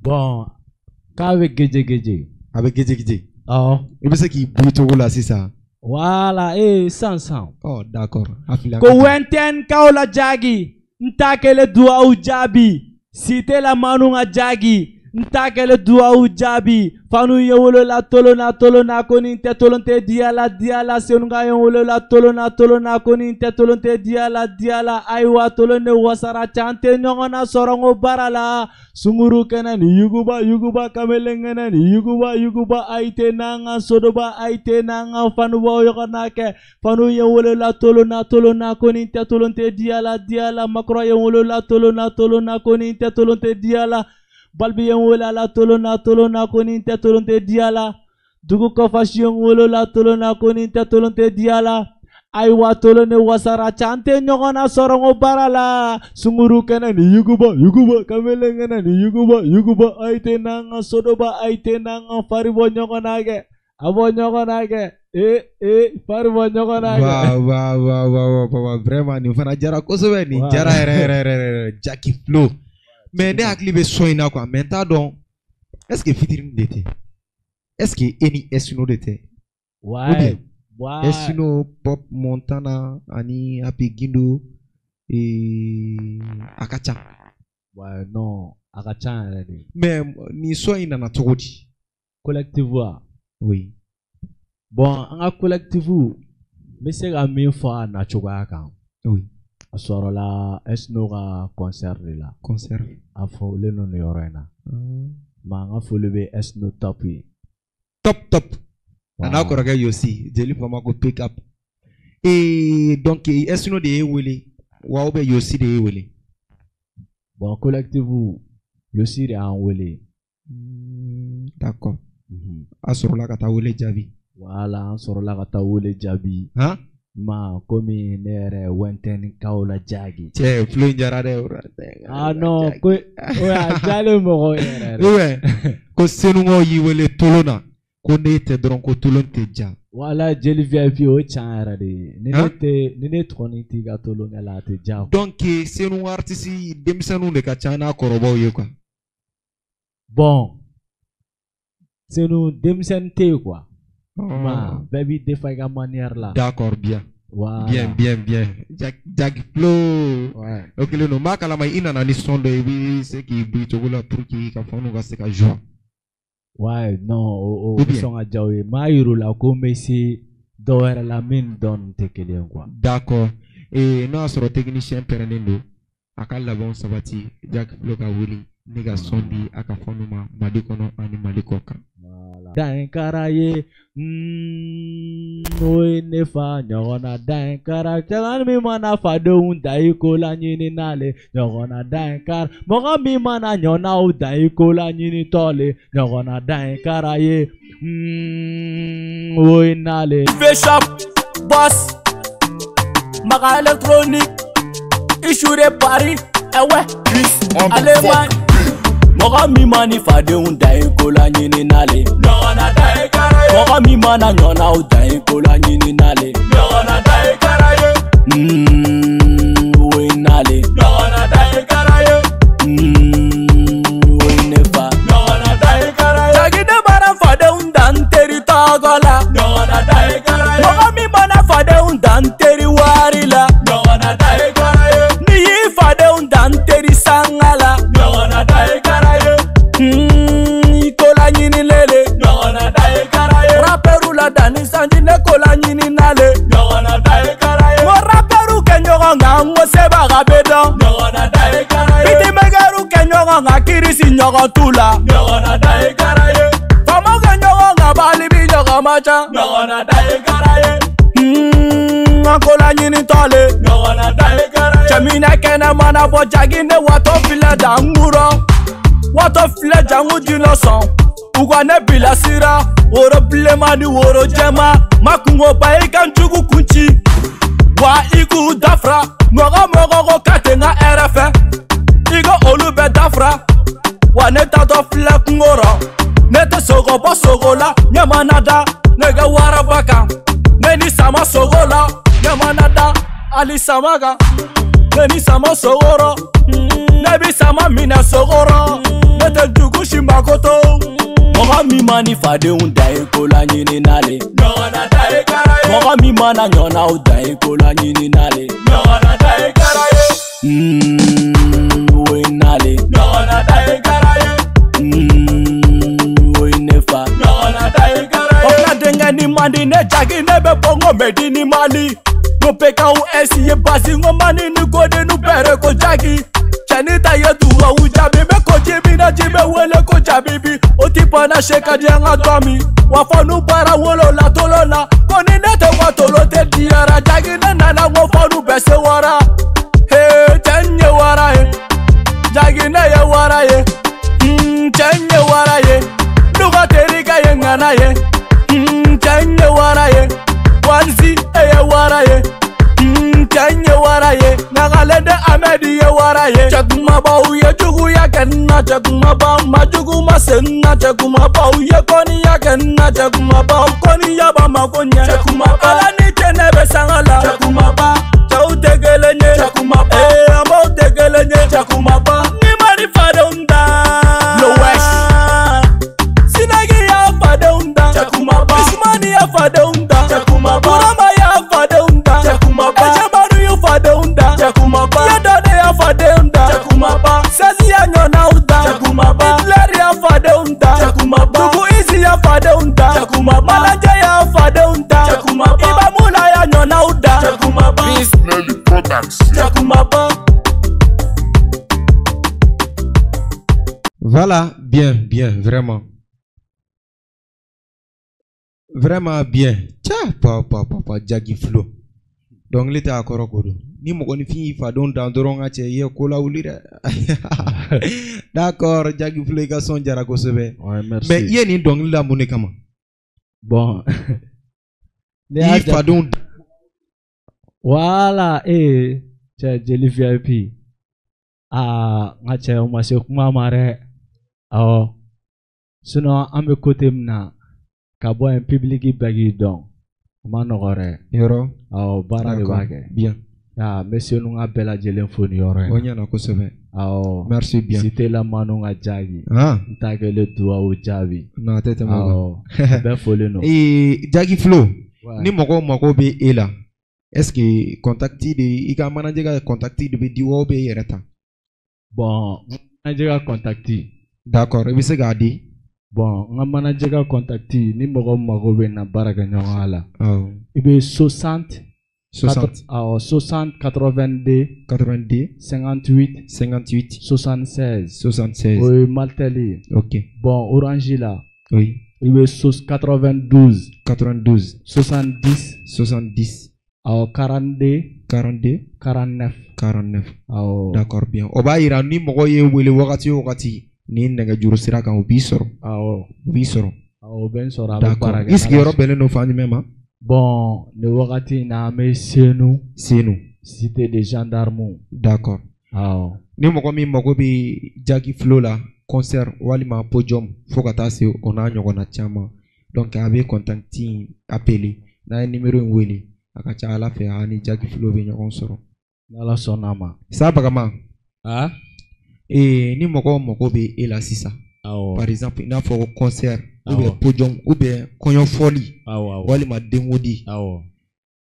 Bon, k'a bɛ geje geje. A bɛ geje geje. Awɔ. I bɛ se k'i bɔ cogo la sisan. Voilà, eh san san. Oh d'accord. Ko wɛntɛn kaw la jagi, n t'a kɛlɛ duwawu jaabi. Cité la manu ka jagi, n t'a kɛlɛ duwawu jaabi. Fanu ye wolola tolona tolona ko nin tɛ tolon tɛ diya la diya la. Senu ka ye wolola tolona tolona ko nin tɛ tolon tɛ diya la diya la. Ayiwa tolon de wasara can tɛ ɲɔgɔn na sɔrɔ n ko baara la. Sunguru kɛnɛ ni yuguba yuguba, kamalen kɛnɛ ni yuguba yuguba. Ayi tɛ n'an ka sodoba, ayi tɛ n'an ka fanubaw ɲɔgɔn na kɛ. Fanu ye wolola tolona tolona ko nin tɛ tolon tɛ diya la diya la. Makɔrɔ ye wolola tolona tolona ko nin tɛ tolon tɛ diya la. Balbi ye wolola tolona tolona ko nin tɛ tolon tɛ diya la. Dugu kɔfasi ye wolola tolona ko nin tɛ tolon tɛ diya la. Ayiwa tolon ne wasara can tɛ ɲɔgɔn na sɔrɔ n ko baara la. Sunguru kɛnɛ ni yuguba yuguba, kamalen kɛnɛ ni yuguba yuguba. Ayi tɛ n'an ka sodoba, ayi tɛ n'an ka fari bɔ ɲɔgɔn na kɛ. A bɔ ɲɔgɔn na kɛ. Ee fari bɔ ɲɔgɔn na kɛ. Wa wa wa wa wa, vraiment nin fana jara kosɛbɛ. Nin jara yɛrɛ yɛrɛ yɛrɛ Jackie Flow. Mais ne hakili bɛ son in na quoi, mais n t'a dɔn est ce que fitinin de tɛ, est ce que e ni Esno de tɛ? Ouais. Esno, Pop Montana ani Happy Gindo, a ka ca. Ouais, non, a ka ca yɛrɛ de. Mais nin son in nana cogo di? Collectif wa? Oui. Bon, an ka collectif, n bɛ se ka min fɔ a nacogoya kan. Oui. A sɔrɔla Esno ka concert de la. Concert. A fɔlen don nin yɔrɔ in na. Mais an ka foli bɛ Esno top ye. Top top. A n'a kɔrɔkɛ Yosi, jeli fama ko pick up. Et donc Esno de y'e wele wa ou bien Yosi de y'e wele? Bon, collectif, Yosi de y'an wele. D'accord. A sɔrɔla ka taa wele jaabi. Voilà, an sɔrɔla ka taa wele jaabi. Han? Ma komi ne yɛrɛ wɛntɛnikaw la jagi. Cɛ, flow in jara dɛ. Ah non, ko o y'a jalen mɔgɔ yɛrɛ. Ouais. Ko Senukaw y'i wele tolon na, ko ne tɛ dɔrɔn ko tolon tɛ ja. Wala jeli VIP o can yɛrɛ de ye. Ni ne tɛ, ni ne kɔni t'i ka tolon kɛ la, a tɛ ja. Donc Senu artiste denmisɛnninw de ka ca n'a kɔrɔbaw ye quoi. Bon, Senu denmisɛnnin tɛ yen quoi. Ma bɛɛ b'i défend i ka manière la. D'accord, bien. Voilà. Bien, bien, bien. Jack Flow. Ouais. O kelen don, n b'a kalama i nana ni son dɔ ye, i bɛ se k'i bɔ i cogo la pour que ka fanu ka se ka joie. Ouais, non, o bɛ sɔn ka diya o ye. N b'a yir'u la ko n bɛ se dɔ wɛrɛ la min dɔ ninnu tɛ kelen ye quoi. D'accord. Ee n'o y'a sɔrɔ technicien pɛrɛnnen don, a ka labɛnw sabati, Jack Flow ka wuli ne ka son di a ka fanu ma Mali kɔnɔ ani Mali kɔ kan. Dankara ye, o ye ne fa ɲɔgɔnna dankara. Cɛkɔrɔba min mana fadenw da i ko la ɲini n'ale ɲɔgɔnna dankara. Mɔgɔ min mana ɲɔnnaw da i ko la ɲini tɔle ɲɔgɔnna dankara ye, o ye n'ale. Bishop, boss, Maga électronique, Ishure Paris, eh ouais, Suisse, Allemagne. Mɔgɔ min mana fadenw da i ko la ɲini n'ale. Ɲɔgɔnna da i kara ye. Mɔgɔ min mana ɲɔnnaw da i ko la ɲini n'ale. Ɲɔgɔnna da i kara ye. O ye n'ale. Ɲɔgɔnna da i kara ye. O ye ne fa. Ɲɔgɔnna da i kara ye. Jagide bara fadenw da n teri tɔgɔ la. Ɲɔgɔnna da i kara ye. Mɔgɔ min mana fadenw da n teri wari la. Ɲɔgɔnna da i kara ye. N'i y'i fadenw da n teri sanga la. Ɲɔgɔnna da i kara ye. Kola ɲini lele. Ɲɔgɔnna da i kara ye. Rapɛru la danni sanji ne kola ɲini n'ale. Ɲɔgɔnna da i kara ye. N ko rapɛru kɛ ɲɔgɔn kan, n ko sebaga bɛ dɔn. Ɲɔgɔnna da i kara ye. Bitimɛkɛru kɛ ɲɔgɔn kan, kirisi ɲɔgɔn t'u la. Ɲɔgɔnna da i kara ye. Faamaw kɛ ɲɔgɔn kan, bali bi ɲɔgɔn ma ca. Ɲɔgɔnna da i kara ye. An kola ɲini tɔle. Ɲɔgɔnna da i kara ye. Cɛminɛ kɛnɛ mana bɔ jagi ne watɔ filɛ dangurɔ. Watɔ filɛ jango jinɛ sɔn. U ka ne bilasira woro bilenman ni woro jɛman ma kungoba i ka n jugu kun ci wa i k'u dafara mɔgɔ mɔgɔ ko k'a tɛ n ka hɛrɛ fɛ i ka olu bɛɛ dafara wa ne tatɔ filɛ kungo rɔ ne tɛ sogo bɔ sogo la ɲɛ mana da ne ka waraba kan ne ni sama sogo la ɲɛ mana da hali sama kan ne ni sama sogo rɔ ne bi sama minɛ sogo rɔ ne tɛ jugu si makoto mɔgɔ min ma ni fadenw da ye ko la ɲini n'ale mɔgɔ min mana ɲɔnnaw da ye ko la ɲini n'ale o ye n'ale o ye ne fa o denkɛ ni man di ne jagi ne bɛ bɔ n ko mɛdi ni mali ko PKS ye basi n ko mani ni kodenu bɛrɛ ko jagi cɛni ta ye tubabu jaabi n bɛ ko ji min na ji bɛ wele ko jaabi bi o ti bana se ka di an ka dɔ min wa fɔ n'u baara wolo la tolo la ko ni ne tɛ wa tolo tɛ diyara jagi ne nana n ko fɔ n'u bɛɛ se wara hee cɛ n ye wara ye jagi ne ye wara ye cɛ n ye wara ye n'u ka terikɛ ye ŋana ye cɛ n ye wara ye wansi e ye wara ye cɛ n ye wara ye ɲagalen de Amɛdi ye wara ye cɛkumabaw ye juguya kɛ n na cɛkumabaw ma jugu ma se n na cɛkumabaw ye kɔniya kɛ n na cɛkumabaw kɔniya b'a mako ɲɛ cɛkumaba ala ni cɛ ne bɛ sanga la cɛkumaba cɛw tɛ kelen ye cɛkumaba ee an b'aw tɛ kelen ye cɛkumaba ni ma ni fadenw da lowɛsi Sinagi y'a fadenw da cɛkumaba Isumani y'a fadenw da cɛkumaba Burama y'a fadenw da cɛkumaba Ejebadu y'u fadenw da cɛkumaba Yedɔde y'a fadenw da cɛkumaba Sezi y'a ɲɔnaw da cɛkumaba Hitler y'a fadenw da cɛkumaba Dugu Izi y'a fadenw da cɛkumaba Malajɛ y'a fadenw da cɛkumaba Ibamula y'a ɲɔnaw da cɛkumaba cɛkumaba. Voilà, bien, bien, vraiment. Vraiment bien. Tiens, papa, papa, Jagi Flow. Donc, l'état à Korokodo. Ni mɔgɔninfin y'i fadenw dan dɔrɔn ka cɛ i ye ko lawuli dɛ. D'accord, Jagi Flow i ka son jara kosɛbɛ. Ouais, merci. Mais i ye nin dɔnkili da mun de kama? Bon. I y'i fadenw. Voilà, eh, cɛ Jeli VIP. Ah, n ka cɛ o ma se kuma ma dɛ. Awɔ. Sinon an bɛ côté min na ka bɔ yen public bɛɛ k'i dɔn o ma nɔgɔ dɛ. Yɔrɔ. Awɔ, baara de b'a kɛ. Bien. Ah, n bɛ Senu ka bɛɛ lajɛlen fo nin yɔrɔ in. O ɲɛna kosɛbɛ. Awɔ. Merci bien. Cité la Manu ka jaabi. Ah. N t'a kɛlen duwawu jaabi. Non, a tɛ tɛmɛ o kan. Awɔ. Bɛɛ folen don. Ee, Jagi Flow. Ouais. Ni mɔgɔw mago bɛ e la, est-ce que contact de i ka manager ka contact de bɛ di wa ou bien i yɛrɛ ta? Bon, n manager ka contact. D'accord, i bɛ se k'a di. Bon, n ka manager ka contact ni mɔgɔ mago bɛ na baara kɛ ɲɔgɔn la. Awɔ. I bɛ 60 60 awɔ 60 82 82 58 58 76. 76. O ye Malitel ye. Ok. Bon, Orange la. Oui. I bɛ 92 92 70 70 awɔ 42 42 49. 49. Awɔ. D'accord, bien. O b'a yira ni mɔgɔ ye wele wagati o wagati ni nɛgɛjuru sira kan u b'i sɔrɔ. Awɔ. U b'i sɔrɔ. Awɔ, u bɛ n sɔrɔ a bɛ D'accord. baara kɛ. I sigiyɔrɔ bɛnnen don fan jumɛn ma? Bon, nin wagati in na an bɛ Senu. Senu. Cité des gendarmes. D'accord. Awɔ. Ni mɔgɔ min mago bɛ Jagi Flow la concert walima podium fo ka taa se o n'a ɲɔgɔnna caman donc a bɛ contact in appeler n'a ye numéro in wele a ka ca Ala fɛ a ni Jagi Flow bɛ ɲɔgɔn sɔrɔ. N'Ala sɔnna a ma. Sa Bagama. Ah. Ee ni mɔgɔw mago bɛ e la sisan. Awɔ. Par exemple i n'a fɔ ko concert ou Awɔ. bien podium ou bien kɔɲɔfɔli. Awɔ, awɔ. Walima denkundi. Awɔ.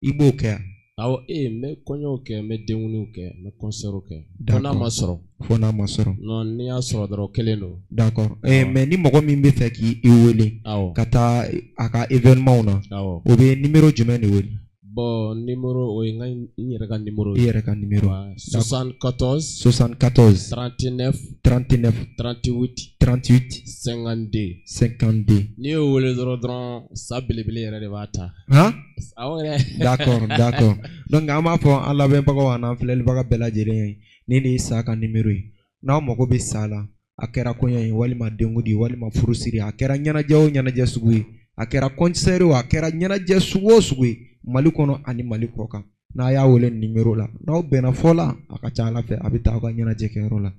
I b'o kɛ yan. Awɔ, ee n bɛ kɔɲɔw kɛ n bɛ denkundiw kɛ n bɛ concertw kɛ. Fo n'a D'accord. ma sɔrɔ. Fo n'a ma sɔrɔ. Non, n'i y'a sɔrɔ dɔrɔn kelen don. D'accord. Eh, mais ni mɔgɔ min bɛ fɛ k'i wele. Awɔ. Ka taa a ka événement na. Awɔ. O bɛ numéro jumɛn de wele? Bon, numéro o ye n ka n yɛrɛ ka numéro I ye. yɛrɛ ka numéro. Ouais, 74 74 39 39 38 38 52. 52. N'i y'o wele dɔrɔn sa belebele yɛrɛ de b'a ta. Han? Awɔ yɛrɛ. D'accord, d'accord. Donc an b'a fɔ an lamɛnbagaw an'an filɛlibaga bɛɛ lajɛlen ye nin de ye sa ka numéro ye. N'aw mago bɛ sa la A kɛra kɔɲɔ ye walima denkundi walima furusiri, a kɛra ɲɛnajɛ o ɲɛnajɛ sugu ye, a kɛra concert o, a kɛra ɲɛnajɛ sugu o sugu ye Mali kɔnɔ ani Mali kɔ kan, n'a y'a wele nimero la, n'aw bɛnna fɔ la, a ka ca Ala fɛ a bɛ taa aw ka ɲɛnajɛ kɛyɔrɔ la.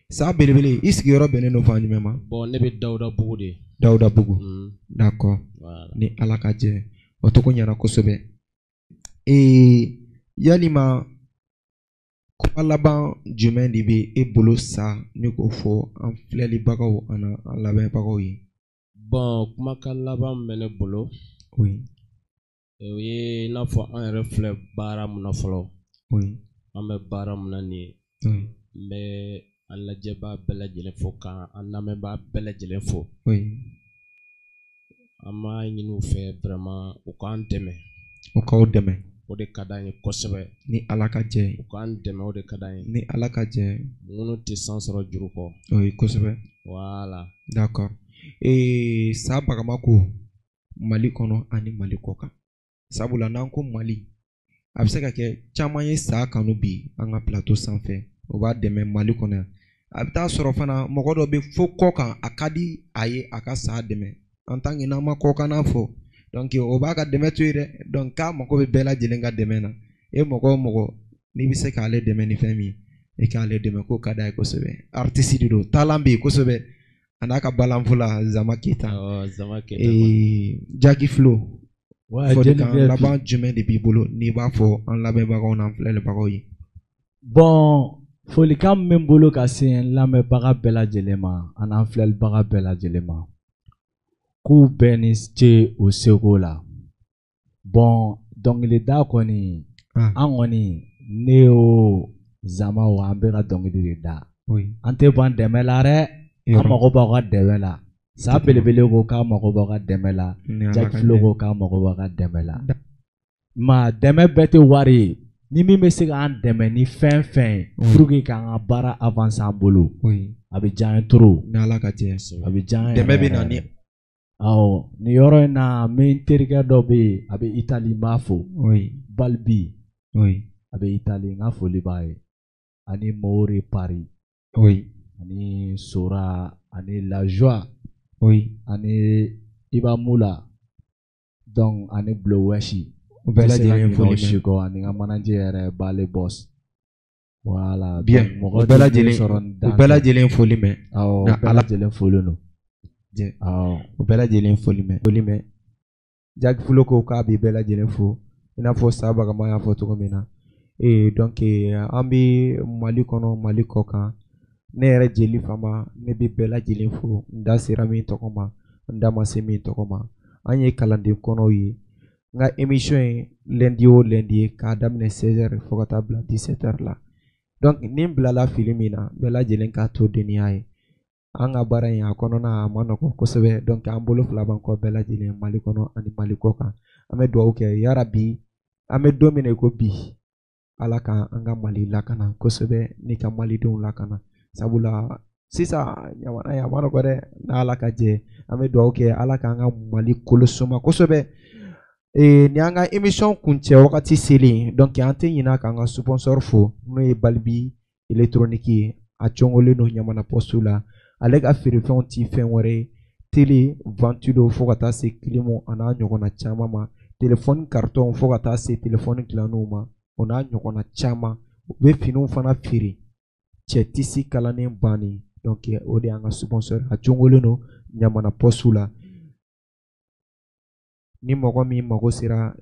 Sa belebele, i sigiyɔrɔ bɛnnen don fan jumɛn ma? Bon, ne bɛ Dawudabugu de. Dawudabugu. D'accord. Ni Ala ka jɛ, o tɔgɔ ɲɛna kosɛbɛ. Yalima kuma laban jumɛn de bɛ e bolo sa ni k'o fɔ an filɛlibagaw ani an lamɛnbagaw ye? Bon, kumakan laban min bɛ ne bolo. Oui. O ye i n'a fɔ an yɛrɛ filɛ baara mun na fɔlɔ. Oui. An bɛ baara mun na nin ye. Oui. N bɛ an lajɛbaa bɛɛ lajɛlen fo k'an lamɛnbaa bɛɛ lajɛlen fo. Oui. An b'a ɲini u fɛ vraiment u k'an dɛmɛ. U k'aw dɛmɛ. O de ka d'an ye kosɛbɛ. Ni Ala ka jɛ ye. U k'an dɛmɛ, o de ka d'an ye. Ni Ala ka jɛ ye. Minnu tɛ san sɔrɔ juru kɔ. Oui, kosɛbɛ. Voilà. D'accord. Sa Bagama ko Mali kɔnɔ ani Mali kɔ kan. Sabula n'an ko Mali, a bɛ se ka kɛ caman ye sa kanu bi an ka plateau sanfɛ, o b'a dɛmɛ Mali kɔnɔ yan. A bɛ taa sɔrɔ fana mɔgɔ dɔ bɛ fo kɔ kan, a ka di a ye a ka sa dɛmɛ en tant que n'an ma kɔkanna fɔ, donc o b'a ka dɛmɛ to yen dɛ. Donc k'a mago bɛ bɛɛ lajɛlen ka dɛmɛ na. E mɔgɔ o mɔgɔ n'i bɛ se k'ale dɛmɛ ni fɛn min ye, e k'ale dɛmɛ, k'o ka d'a ye kosɛbɛ. Artiste de don, taalan bɛ yen kosɛbɛ. A n'a ka balanfɔla Zama Keyita. Zama Keyita. Jaki Flo. Folikan laban jumɛn de b'i bolo n'i b'a fɔ an lamɛnbagaw n'an filɛlibagaw ye? Bon, folikan min bɛ n bolo ka se n lamɛnbaga bɛɛ lajɛlen ma ani an filɛlibaga bɛɛ lajɛlen ma, k'u bɛɛ ni ce u seko la. Bon, dɔnkilida kɔni, an kɔni ne o Zama o, an bɛ ka dɔnkili de da. An tɛ ban dɛmɛ la dɛ. An mago b'aw ka dɛmɛ la. Sa belebele ko k'a mago b'aw ka dɛmɛ la. Jaki Flo ko k'a mago b'aw ka dɛmɛ la. Ma dɛmɛ bɛɛ tɛ wari ye. Ni min bɛ se k'an dɛmɛ ni fɛn fɛn ye pour que k'an ka baara avancer an bolo, a bɛ diya an ye trop. Ni Ala ka jɛ. A bɛ diya an ye. Dɛmɛ bɛ na ni. Awɔ, nin yɔrɔ in na, n bɛ n terikɛ dɔ bɛ yen, a bɛ Itali, n b'a fo. Balibi. A bɛ Itali, n ka foli b'a ye. Ani Mori Paris. Ani Sora, ani La Joie. Ani Iba Mula. Donc ani Blo Weshi. U bɛɛ lajɛlen foli mɛn. Ani n ka manager yɛrɛ Bale Boss. Voilà. Bien. U bɛɛ lajɛlen foli mɛn. Awɔ, u bɛɛ lajɛlen foli don. Awɔ. U bɛɛ lajɛlen foli mɛn. Foli mɛn. Jaki Flo ko k'a b'i bɛɛ lajɛlen fo. I n'a fɔ Sa Bagama y'a fɔ cogo min na. Donc an bɛ Mali kɔnɔ, Mali kɔ kan. Ne yɛrɛ Jeli Fama, ne bɛ bɛɛ lajɛlen fo. N da sera min tɔgɔ ma, n da ma se min tɔgɔ ma. An ye kalanden kɔnɔw ye. N ka émission ye lundi o lundi ye k'a daminɛ 16h fo ka taa bila 17h la. Donc ni n bilala fili min na, bɛɛ lajɛlen k'a to deniya ye. An ka baara in a kɔnɔna a ma nɔgɔn kosɛbɛ. Donc an bolo fila b'an kɔ bɛɛ lajɛlen Mali kɔnɔ ani Mali kɔ kan. An bɛ dugawu kɛ yarabi, an bɛ don min na i ko bi, Ala ka an ka Mali lakana kosɛbɛ ni ka Malidenw lakana. Sabula sisan jamana in a ma nɔgɔn dɛ, n'Ala ka jɛ an bɛ dugawu kɛ Ala k'an ka Mali kolo suma kosɛbɛ. Ni an ka émission kuncɛ wagati selen, donc an tɛ ɲinɛ k'an ka sponsor fo, n'o ye Balibi électronique ye. A cɔngolen don Ɲamana poste la. Ale ka feerefɛnw ti fɛn wɛrɛ ye, télé, ventilo fo ka taa se clim a n'a ɲɔgɔnna caman ma, téléphone carton fo ka taa se téléphone dilannenw ma, o n'a ɲɔgɔnna caman. U bɛ finiw fana feere, cɛ tisi kalannen bannen. Donc o de y'an ka sponsor, a cɔngolen don Ɲamana poste la. Ni mɔgɔ min mago sera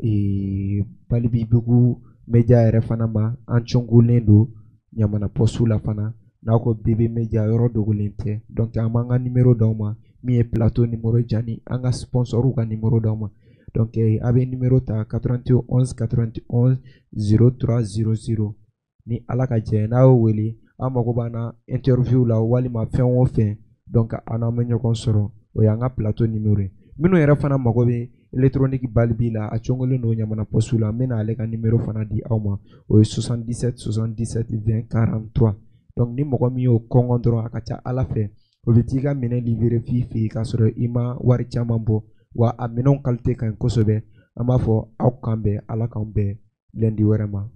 Balibibugu Media yɛrɛ fana ma, an cɔngolen don Ɲamana poste la fana. N'a ko BB Media, yɔrɔ dogolen tɛ. Donc an b'an ka numéro d'aw ma, min ye plateau numéro jani, an ka sponsor ka numéro d'aw ma. Donc a bɛ numéro ta 91 91 03 00. Ni Ala ka jɛ, n'a y'o wele, an mago b'an na interview la walima fɛn o fɛn, donc an n'an bɛ ɲɔgɔn sɔrɔ. O y'an ka plateau numéro ye. Minnu yɛrɛ fana mago bɛ électronique Balibi la, a cɔngolen don Ɲamana poste la, n bɛna ale ka numéro fana di aw ma. O ye 77 77 20 43. Donc ni mɔgɔ min y'o kɔngɔ dɔrɔn, a ka ca Ala fɛ o bɛ t'i ka minɛn livrer f'i fɛ yen k'a sɔrɔ i ma wari caman bɔ. Wa a minɛnw qualité ka ɲi kosɛbɛ. An b'a fɔ aw k'an bɛn, Ala k'an bɛn lundi wɛrɛ ma.